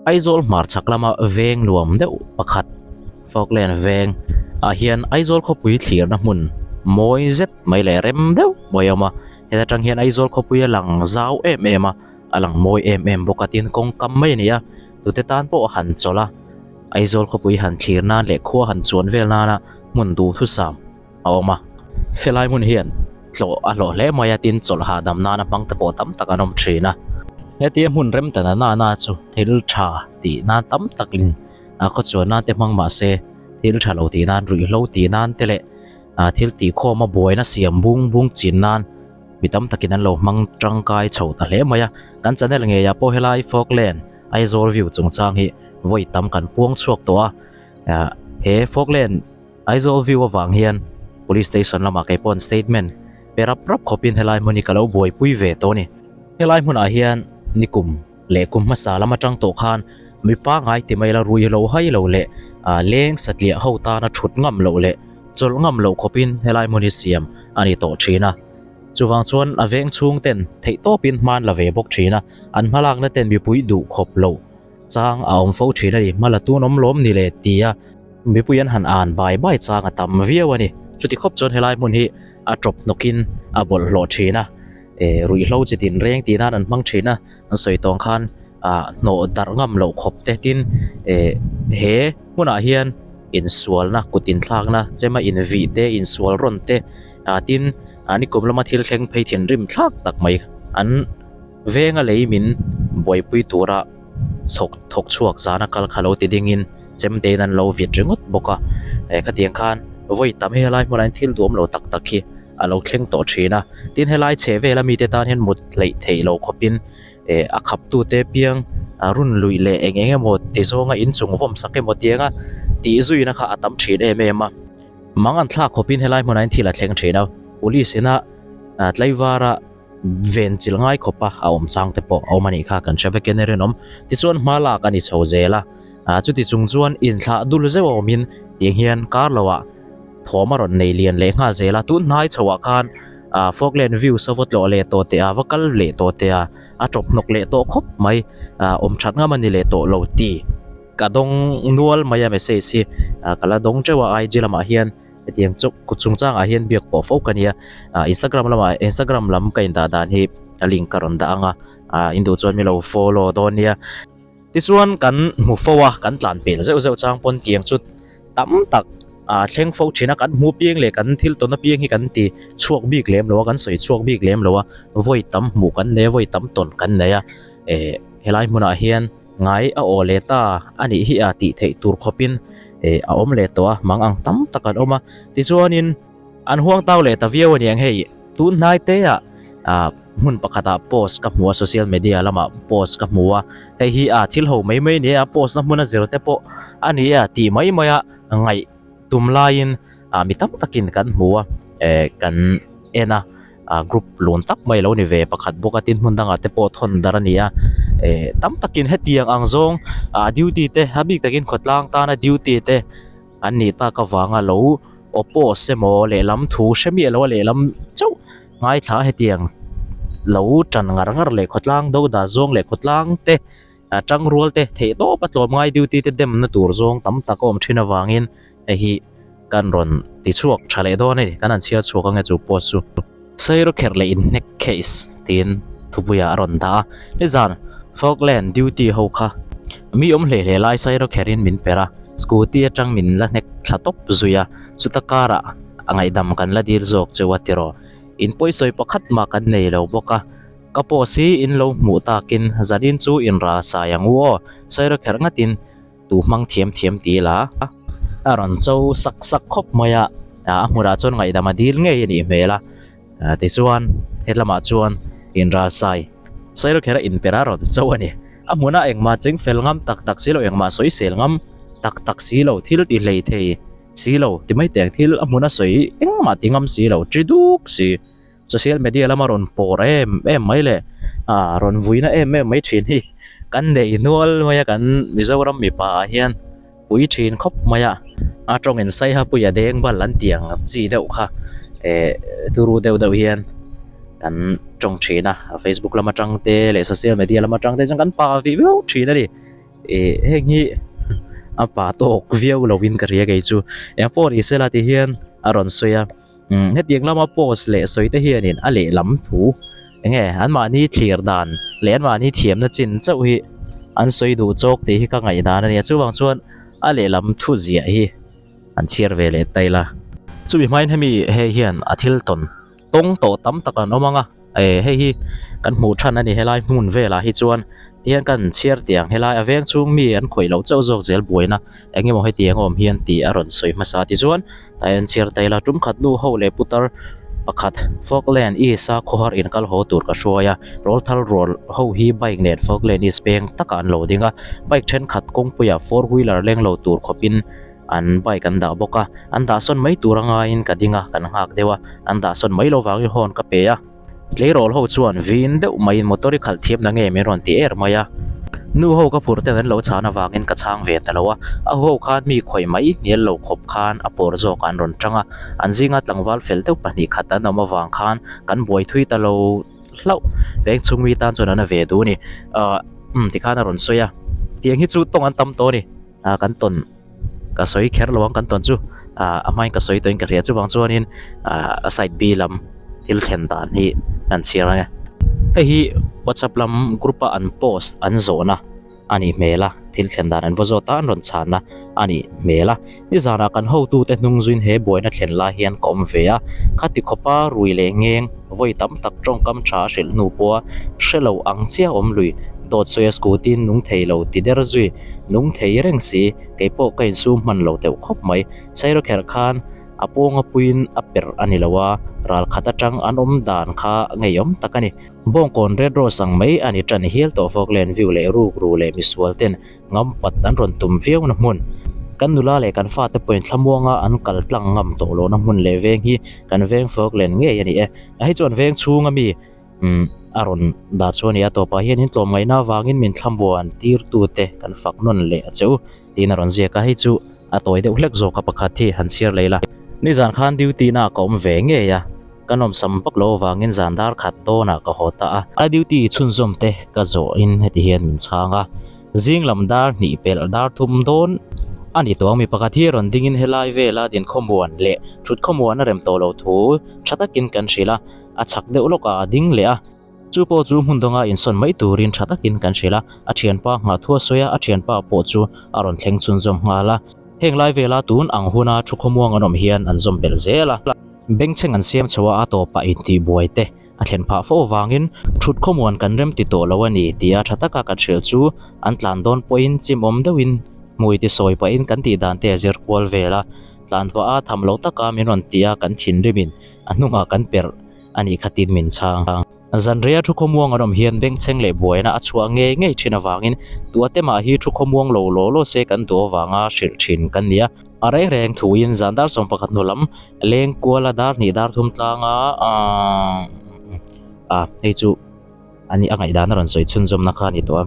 Aizawl hmarchhak lama veng nuam deuh pakhat Falkland veng ah hian Aizawl khawpui thlirna hmun mawi zet mai leh rem deuh mai a awm a, heta tang hian Aizawl khawpui a lang zau em em a, a lang mawi em em bawk a tin kawngkam mai a ni a, tute tan pawh a han chawlh a, Aizawl khawpui han thlir nan leh khua han chuan vel nana hmun duhthusam. a awm a helai hmun hian tlawh a hlawh hle mai a tin chawlh hahdam nana hmang te pawh tam tak an awm thin a hetia hmun rem ta na na chu thil tha tih nan tam takin a khaw chuan nan te hmang mah se thil tha lo tih nan ruihhlo tih nan te leh ah thil tih khawm a buaina siam bung bung chin nan mi tam takin an lo hmang tangkai chho ta hle mai a kan channel ngei ah pawh helai Falkland Aizawl view chungchang hi vawi tam kan puang chhuak tawh a ah he Falkland. Aizawl view avang hian Police Station lamah kei paw'n statement pe rap rap khawpin helai hmun hi ka lo buaipui ve tawh a ni. Helai hmunah hian nikum leh kum hmasa lam atang tawh khan mi pangngai ti mai la rui lo hai lo leh leng satliah ho tana thut ngam loh leh chawlh ngam loh khawpin helai hmun hi siam a ni tawh thin a. Chuvang chuan a veng chhung ten theihtawpin hman la ve bawk thin a, an hmalakna ten mipui duh khawp loh chang a awm fo thin a ni. Hmala tun awm lawm ni le tia. Mipui an han an bai bai chang a tam viau a ni. Chuti khawp chuan helai hmun hi a tawp hnawkin a bawlhhlawh thin a, eh ruihhlo chi tin reng tih nan an hmang thin a, an sawi tawng khan ah hnawh darh ngam loh khawp te tin eh he hmunah hian insualna kut inthlakna chema invih te insual rawn te ah tin ah nikum lama thil thleng phei thinrim thlak tak mai an venga lei min buaipui tura. chhawk thawk chhuak zana kal kha lo ti dingin chem tein an lo vit ringawt bawk a eh khatiang khan vawi tam hi helai hmunah hian thil duhawm lo tak tak hi a lo thleng tawh thin a tin helai chheh vela mite tan hian mut hleih theih loh khawpin eh a khap tute piang a run luih leh eng eng emaw ti zawnga inchung vawm sak emaw tianga tih zuina kha a tam thin em em a mang an thlak khawpin helai hmunah hian thil a thleng thin a police ina tlaivara. Ven chilh ngai khawp a, a awm chang te pawh a awm a nih kha kan hre vek in a rinawm. Tichuan hma lak a ni chho zel a, ah chuti chung chuan inthlah dul zeuh a awm in tiang hian kar lo ah thawm a rawn nei lian leh nghal zel a, tun hnai chho ah khan ah Falkland views a va tlawh leh tawh teh a, va kal leh tawh teh a, a tawp hnawk leh tawh khawp mai, ah awm that ngam a ni leh tawh lo ti ka dawng nual mai a message hi ah ka la dawng teuh a IG lamah hian. Hetiang chu kut chungchangah hian biak pawh fo ka nia ah instagram lamah instagram lam ka indah dan hi a link ka rawn dah ang a ah in duh chuan milo follow dawn nia tichuan kan hmu fo a kan tlan pel zeuh zeuh chang pawn tiang chu tam tak ah thleng fo thin a kan hmu piang leh kan thil tawn apiang hi kan ti chhuak bik lem lo a kan sawi chhuak bik lem lo a vawi tam hmuh kan nei a vawi tam tawn kan nei a eh helai hmunah hian. Ngai a aw leh ta a nih hi a tih theih tur khawpin eh a awm leh tawh a, mang ang tam tak an awm a. Tichuanin an huang tau leh ta viau a niang hei, tun hnai te ah ah hmun pakhatah post ka hmu a, social media lamah post ka hmu a, hei hi a thil ho mai mai a ni a, post na hmun a zir te pawh a ni a tih mai mai a ngaih tum laiin ah mi tam takin kan hmu a, eh kan en a. ah group lun tak mai lo ni ve pakhat bawk a tin hmun dangah te pawh thawn darh a ni a eh tam takin hetiang ang zawng ah duty te a bik takin khawtlang tana duty te an nih tak avanga lo oppose emaw lehlam thu hre miah lo a lehlam chauh ngaithla hetiang lo tan ngar ngar leh khawtlang do dah zawng leh khawtlang te ah tangrual te theih tawp a tlawmngai duty te demna tur zawng tam tak a awm thin avangin hei hi kan rawn ti chhuak tha leh dawn a ni kan han chhiar chhuak ange chu post chu. Sairawkherh leh inhnek case tiin thupuiah a rawn dah a nizan Falkland duty ho kha mi awm hle hle lai Sairawkherhin min per a scooty atang min la hnek thla tawp zui a chuta karah a ngaihdam kan la dil zawk cheu a tiraw in pawisawi pakhat mah kan nei lo bawk a. Ka post hi in lo hmuh takin zanin chu in ra sai ang u aw, Sairawkherh ngatin tu hmang thiam thiam ti ila. A rawn cho sak sak khawp mai a, a hmunah chuan ngaihdam a dil ngei a nih hmel a, tichuan helamah chuan in ral sai Sairawkherh a inperh a rawn cho a ni. A hmunah engmah cheng fel ngam tak tak si lo, engmah sawi sel ngam tak tak si lo, thil ti hlei thei si lo ti mai teh ang thil a hmuna sawi engmah ti ngam si lo, ṭi duk si. Social media lama rawn pawr em em mai leh ah rawn vuina em em mai thin hi kan nei nual mai a kan Mizoram mipa ah hian pui thin khawp mai a a tawng in saiha puia deng bal an tih ang chi deuh kha eh turu deuh deuh hian kan tawng thin a Facebook lam atang te leh social media lam atang te chuan kan pa vih viau thin a ni. Ih heng hi a pa tawk viau lo in ka hria kei chu eng pawh ni sela ti hian a rawn sawi a umm hetiang lama post leh sawi te hianin a lehlam thu eng nge anmahni thlir dan leh anmahni thiamna chin chauh hi an sawi duh chawk tih hi ka ngaihdan a nia chuvang chuan a lehlam thu ziah hi an chhiar ve leh ta ila. Chumi hmain hemi hei hian a thil tawn tawng tawh tam tak an awm ang a eh hei hi kan hmuh than a ni helai hmun velah hi chuan tihian kan chhiar tiang helai a veng chhung mi an khawih loh chauh zawk zel buaina eng emaw hetiang a awm hian tih a rawn sawi hmasa tichuan tah hian chhiar ta ila tum khat nu ho leh putar pakhat Falkland East a khawhar in kal haw tur ka hruai a rawlthal rual ho hi bike nen Falkland East peng takah an lo ding a bike thenkhat kawngpuiah four wheeler leng lo tur khawpin an bike an dah bawk a an dah sawn mai tur a ngaiin ka ding a kan nghak deuh a an dah sawn mai lo vangin horn ka pe a tleirawl ho chuan vin deuh maiin motor i khalh thiam na nge min rawn ti er mai a nu ho ka phur ten an lo chhan avangin ka chhang ve ta lo a a ho khan mi khawih mai hnial lo khawp khan a pawr zawk an rawn tang a an zinga tlangval fel deuh pahnih khat an awm avang khan kan buai thui ta lo hlauh veng chhung mi tan chuan an a ve duh a ni ahh umm tikhan a rawn sawi a tiang hi chu tawng an tam tawh a ni. ah kan tawn ka sawi kher lo ang kan tawn chu ah a hmain ka sawi tawhin ka hria chuvang chuanin ah a side B lam thil thlen dan hi an chhiar ang e hei hi whatsapp lam group a an post an zawhna a nih hmel a thil thlen dan an va zawt a an rawn chhanna a nih hmel a nizanah kan hotute hnung zuiin he buaina thlen lai hian ka awm ve a khati khawpa rui leh ngeng vawi tam tak tawngkam tha a hrilh hnu pawha hrelo ang chiah awm lui dawt sawi a scooty nung thei lo ti der zui. Nung thei reng si, kei pawh ka insum hman lo deuh khawp mai. Sairo kherh khan a pawnga puiin a perh a ni lo a, ral khat atang an awm dan kha ngeiawm tak a ni. Bawngkawn Red Rose ang mai a ni tan hial tawh Falkland View leh rukru leh misual ten ngampat an rawn tum viau na hmun. Kan nula leh kan fate pawhin thlamuanga an kal tlang ngam tawh lohna hmun leh veng hi kan veng Falkland ngei a ni e. A hei chuan veng chhunga mi Umm a rawn dah chu a ni a tawpah hian in tlawmngaihna avangin min thlamuan tirtute kan fak nawn leh a che u tiin a rawn ziak a hei chu a tawi deuh hlek zawk a pakhat hi han chhiar leh ila. Nizan khan duty na ka awm ve ngei a ka nawmsam vak lo avangin zan dar khat dawnah ka haw ta a. A duty chhunzawm te ka zawhin heti hian min chhang a zing lam dar hnih pelh dar thum dawn a ni tawh ang mi pakhat hi rawn dingin helai vela dinkhawmuan leh thutkhawmuan a rem tawh lo thu tha takin kan hrilh a. A chhak deuh lawkah a ding leh a, chu pawh chu hmun danga insawn mai turin tha takin kan hrilh a, a thianpa nghah thu a sawi a, a thianpa pawh chu a rawn thleng chhunzawm nghal a. Heng lai vela tun ang huna thu khawmuang an awm hian an zawm belh zel a, bengchheng an siam chho a, a tawpah intihbuai te a thlen phah fo avangin thut khawmuan kan rem ti tawh lo a ni tia tha taka kan hrilh chu an tlan dawn pawhin chimawm deuhin hmui ti sawi pahin kan tih dan te a zir kual vel a, tlan vah a tham lo taka min rawn ti a kan thinrimin A hnungah kan perh a nih khatin min chhang. Zanriah thu khawmuang an awm hian bengchheng leh buaina a chhuah ngei ngei thin avangin tuate mah hi thu khawmuang lo law law se kan duh avanga hrilh thin kan ni a. A reng reng thuin zan dar 11 hnu lam leng kuala dar hnih dar thum tlanga a hei chu a ni a ngaihdan a rawn sawi chhunzawmna kha a ni tawh a.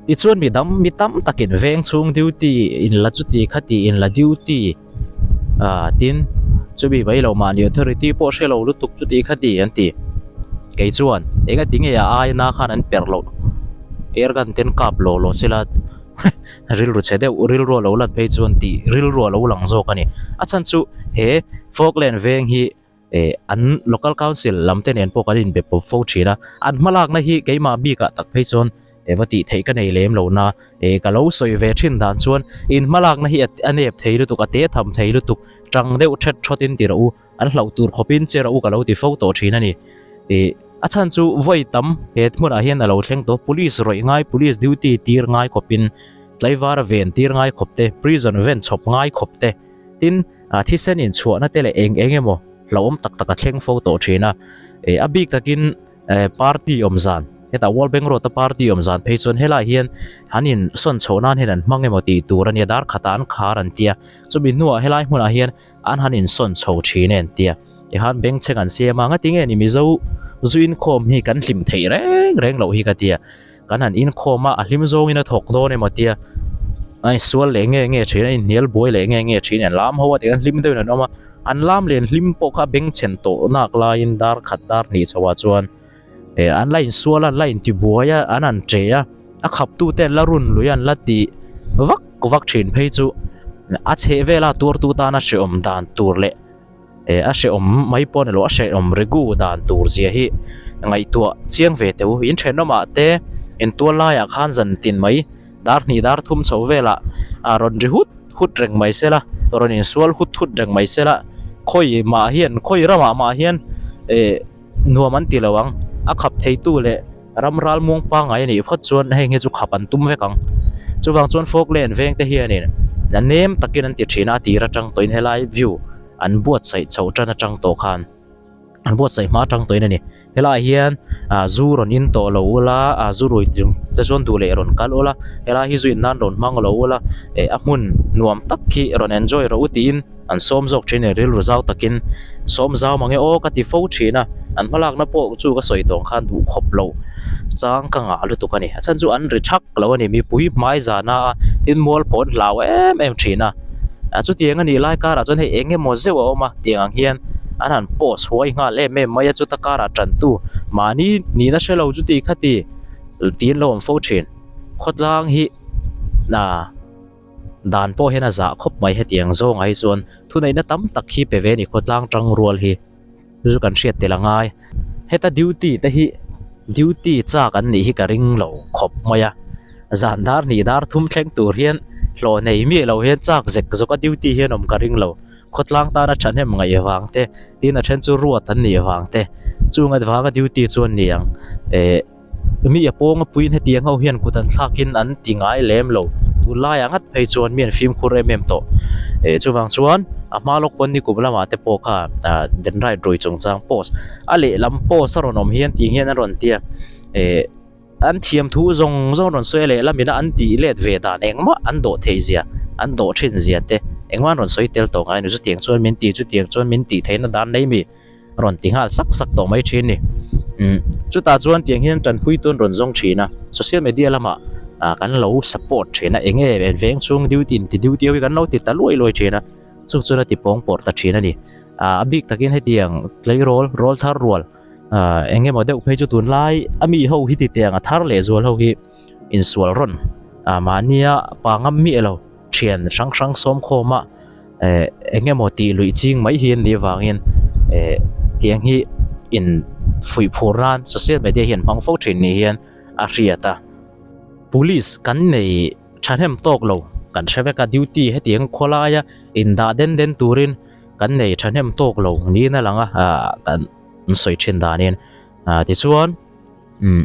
Tichuan mi dam mi tam takin veng chhung duty in la chuti khati in la duty ah tin chumi mai lo mahni authority pawh hre lo lutuk chuti khati an ti. Kei chuan enga ti nge a aina khan an perh loh air gun ten kap lo lo sela rilru chhe deuh rilru a lo lan phei chuan tih rilru a lo lang zawk a ni. A chhan chu he Falkland veng hi. eh an local council lam te nen pawh kan inbe pawp fo thin a an hmalakna hi keimah bikah tak phei chuan eh va tih theih ka nei lem lo na eh ka lo sawi ve thin dan chuan in hmalakna hi a nep thei lutuk a te tham thei lutuk tang deuh thet thawt in ti rawh u an hlauh tur khawp in che rawh u ka lo ti fo tawh thin a ni eh a chhan chu vawi tam he hmunah hian a lo thleng tawh police rawih ngai police duty tir ngai khawp in tlaivara ven tir ngai khawp te prison ven chhawp ngai khawp te tin ah thisen inchhuahna te leh eng eng emaw hlauhawm tak tak a thleng fo tawh thin a eh a bik takin eh party awm zan hetah world bank road a party awm zan phei chuan helaiah hian an in sawn chhoh nan hian an hmang emaw tih tur a nia dar khatah an khar an tia chumi hnuah helai hmunah hian an han insawn chho thin e an tia tikhan bengchheng an siam a ngati nge ni mizo zu inkhawm hi kan hlim theih reng reng loh hi ka tia. Kan han inkhawm a, a hlim zawngin a thawk dawn emaw tia a insual leh nge nge thin a, inhnial buai leh nge nge thin a, an lam ho a tikhan hlim deuhin an awm a, an lam len hlim pawh kha bengchhen tawh nak laiin dar khat dar hnih chhoah chuan eh an la insual a, an la intibuai a, an han che a. A khaptute an la run lui an la tih vak vak thin phei chu a chheh vela tuartu tana hrehawm dan tur leh eh a hrehawm mai pawh a ni lo a hrehawm regu dan tur zia hi ngaihtuah chiang ve teh u. In thenawmah te intual laiah khan zan tin mai dar hnih dar thum chho velah a rawn ri hut hut reng mai se la rawn insual hut hut reng mai se la khawi mah hian khawi ramah mah hian eh nuam an ti lo ang a khap theitu leh ram ral muang pangngai a nih phawt chuan heng hi chu khap an tum vek ang chuvang chuan Falkland veng te hianin a nem takin an ti thin a a tir atang tawhin helai view an buatsaih chhoh tan atang tawh khan an buatsaih hma atang tawhin a ni helaiah hian ah zu rawn in tawh lo ula ah zu rui te chuan duh leh rawn kal ula helai hi zu in nan rawn hmang lo ula eh a hmun nuam tak hi rawn enjoy rawh u tiin an sawm zawk thin a ni rilru zau takin sawm zau mange aw ka ti fo thin a an hmalakna pawh chu ka sawi tawng khan duh khawp lo chang ka ngah lutuk a ni a chhan chu an ri thak lo a ni mipui hmai zana a tin mual pawh an hlau em em thin a ah chutiang a nih lai karah chuan hei eng emaw zeuh a awm a tiang ang hian an han post huai nghal em em mai a chuta karah tantu mahni nihna hre lo chuti khati tiin lo awm fo thin khawtlang hi ah dan pawh hian a zah khawp mai hetiang zawngah hi chuan thuneihna tam tak hi pe ve a ni khawtlang tang rual hi. Chu chu kan hriat tel a ngai. Heta duty te hi duty chak an nih hi ka ring lo khawp mai a. Zan dar hnih dar thum thleng tur hian hlawh nei miah lo hian chak zek zawk a duty hian awm ka ring lo. Khawtlang tana thahnem ngaih vang te tin a then chu ruat an nih vang te chung avanga duty chu an ni ang. Eh. Mi a pawng a puiin hetiang ho hian kut an thlakin an ti ngai lem lo. Tunlaiah ngat phei chuan mi an fimkhur em em tawh. Eh chuvang chuan a hma lawk pawn nikum lamah te pawh kha ah den right rui chungchang post a lehlam post a rawn awm hian tih hian an rawn tia eh an thiam thu zawng zawng rawn sawi a lehlam ina an tih let ve dan engmah an dawh theih zia an dawh thin zia te engmah an rawn sawi tel tawh ngai a ni. Chutiang chuan min ti chutiang chuan min tih theihna dan nei mi. rawn ti nghal sak sak tawh mai thin ni umm chutah chuan tiang hian tanpui tu an rawn zawng thin a social media lamah ah kan lo support thin a eng nge veng chhung duty in ti duty ho hi kan lo ti ta luai luai thin a chu chuan a ti pawng pawrh ta thin a ni ah a bik takin hetiang tleirawl rawl thar rual ah eng emaw deuh phei chu tunlai a mi ho hi ti teh ang a thar leh zual ho hi insual rawn ah mahnia pa ngam miah lo. Thian hrang hrang sawm khawm a eh eng emaw tih luih ching mai hi an nih avangin eh tiang hi in fuih phur nan social media hian hmang fo thin ni hian a hriat a. Police kan nei thahnem tawk lo kan hre vek a duty hetiang khawlaia indah den den turin kan nei thahnem tawk lo niin a lang a ah kan sawi thin danin ah tichuan. Umm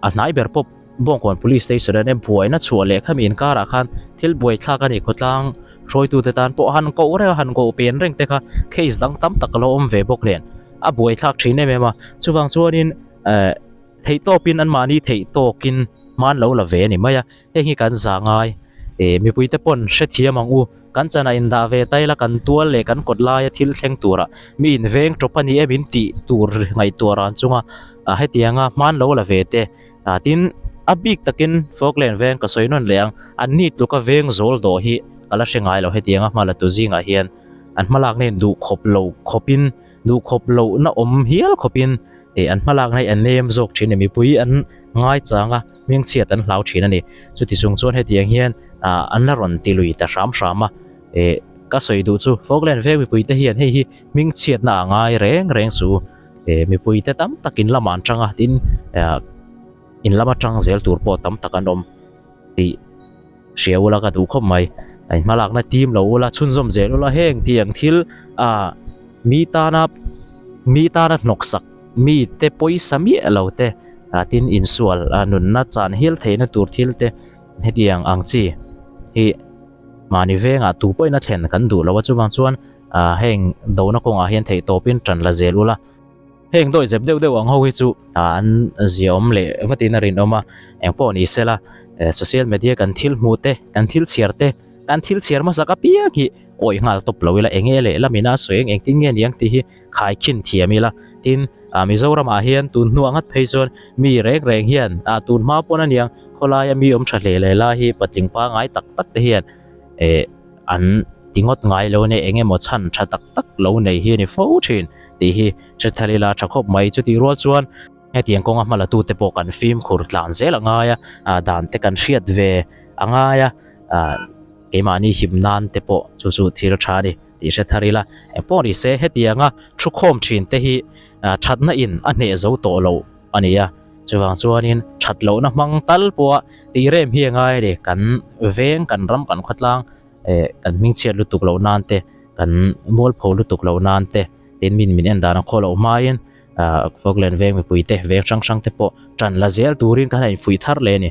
a hnai ber pawp Bawngkawn Police Station a nia buaina chhuah leh khami inkarah khan thil buaithlak a ni khawtlang hruaitute tan pawh han koh reng a han koh pen reng te kha case dang tam tak a lo awm ve bawk nen a buaithlak thin em em a chuvang chuanin eh theihtawpin anmahni theihtawkin hman lo la ve a ni mai a. Heng hi kan zah ngai. Eh mipuite pawn hrethiam ang u. Kan chanah indah ve ta ila kan tual leh kan kawt laia thil thleng turah mi inveng tawp a ni em in tih tur ngaihtuah ran chunga ah hetianga hman lo la ve te. Ah tin a bik takin Falkland veng ka sawi nawn leh ang. An ni tluka veng zawl dawh hi ka la hre ngai lo hetianga hma la tu zingah hian an hmalakna in duh khawp lo khawpin duh khawp lohna awm hial khawpin eh an hmalakna hi a nem zawk thin a ni. Mipui an ngaichang a. Hmingchhiat an hlau thin a ni. Chuti chung chuan hetiang hian ah an la rawn ti lui ta hram hram a. Eh ka sawi duh chu Falkland veng mipui te hian hei hi hmingchhiatna a ngai reng reng chu eh mipui te tam tak in lamah an tang a tin ah in lama tang zel tur pawh tam tak an awm tih hria ula ka duh khawp mai. A inhmalakna team lo ula chhunzawm zel ula heng tiang thil ah mi tana mi tana hnawksak mi te pawisa miah lo te ah tin insual ah nunna chan hial theihna tur thil te hetiang ang chi hi mahni vengah tu pawhin a thlen kan duh lo a chuvang chuan ah heng dona kawngah hian theih tawpin tan la zel ula heng dawi zep deuh deuh ang ho hi chu ah an ziaawm leh vatin a rinawm a engpawh ni sela eh social media kan thil hmuh te kan thil chhiar te kan thil chhiar hmasak apiang hi awih nghal tawp lo ila eng nge leh lamina a sawi eng engtin nge niang tih hi khaikhin thiam ila. Tin, ah Mizoramah hian tun hnuah ngat phei chuan mi reng reng hian ah tun hma pawn aniang khawlaia mi awm tha hle leh lai hi patling pangngai tak tak te hian eh an ti ngawt ngai lo ania eng emaw chhan tha tak tak lo nei hi a ni fo thin tih hi hre thal ila tha khawp mai. Chutih rual chuan. Hetiang kawnga hma la tute pawh kan fimkhur tlan zel a ngai a, ah dan te kan hriat ve a ngai a, ah keimahni him nan te pawh chu chu thil tha a ni tih hre thar ila. Engpawh ni se hetianga thu khawm thin te hi ah thatna in a hneh zo tawh lo a ni a, chuvang chuanin that lohna hmang tal pawha tih rem hi a ngai a ni. Kan veng, kan ram, kan khawtlang eh kan hmingchhiat lutuk loh nan te, kan mualpho lutuk loh nan te tin min min en dan a khaw loh hmain ah Falkland veng mipui te veng hrang hrang te pawh tan la zel turin kan han infuih thar leh a ni.